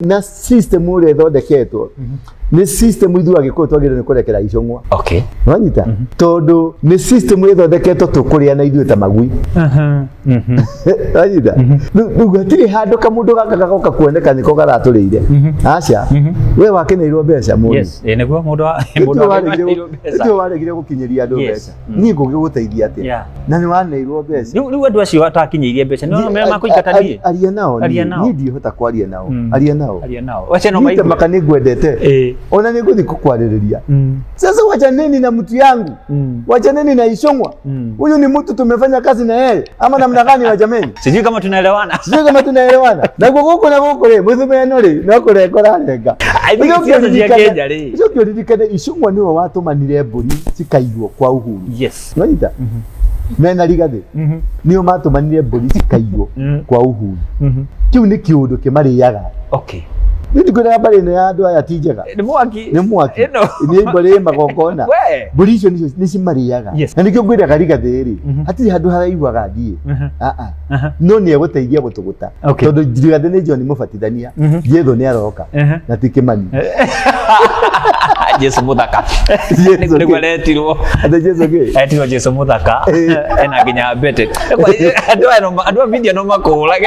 Na system ũrĩa ĩthondeketwo nĩ system ithuĩ Agĩkũyũ twagĩrĩirwo nĩ kũrekera icũng'wa. Wanyita, tondũ nĩ system ĩthondeketwo tũkũrĩa na ithuĩ ta magui. Wanyita, rĩu hatirĩ handũ kamũndũ gaka gagoka kuoneka nĩko karatũrĩire. Aca, we wakeneirwo mbeca mũndũ. Yes, ĩ nĩguo mũndũ wa mũndũ Nĩtwe wakeneirwo mbeca. Nĩtwe waregire gũkinyĩria andũ mbeca. Niĩ ngũgĩgũteithia atĩa na nĩ waneirwo mbeca? Rĩu andũ acio atakinyĩirie mbeca nĩ mera makũingata niĩ. Aria nao. Aria nao. Niĩ ndihota kwaria nao. Aria nao. Aria nao. Wacha no Niĩ maigue. maka nĩ ngwendete. Ona nĩ ngũthiĩ kũkwarĩrĩria. Sasa wachaneni na mtu yangu. Wachaneni na Ichung'wa. Huyu ni mtu tumefanya kazi na yeye ama namna gani wa jameni? Sijui kama tunaelewana. Sijui kama tunaelewana. Na gũkũ na gũkũ rĩ, mũthũme ĩno rĩ, no kũrenga ũrarenga. I think siasa cia Kenya rĩ. Ũcoke ũririkane Ichung'wa nĩwe watũmanire mbũri cikaiywo kwa Uhuru. Nwanyita? Mena Rigathĩ nĩo matũmanire mbũri cikaiywo kwa Uhuru. Kĩu nĩ kĩũndũ kĩmarĩaga. Niĩ ndikwĩraga mbarĩ ĩno ya andũ aya ti njega. Nĩ mwaki. Nĩ mwaki. Ĩno. Nĩ mbũri magongona. We. Mbũri icio nĩcio nĩcimarĩaga. Na nĩkĩo ngwĩraga Rigathĩ rĩ, hatirĩ handũ haraihuaga thiĩ. Aa. No nĩ egũteithia gũtũgũta. Tondũ Rigathĩ nĩ John mũbatithania. Jesũ nĩ aroka. Na ti Kĩmani. Jesu mũthaka. Jesu Nĩguo kĩ? aretirwo. Atĩ Jesũ kĩ? Etirwo Jesu mũthaka. Ena nginya mbete. Andũ aya andũ a media no makũhũrage.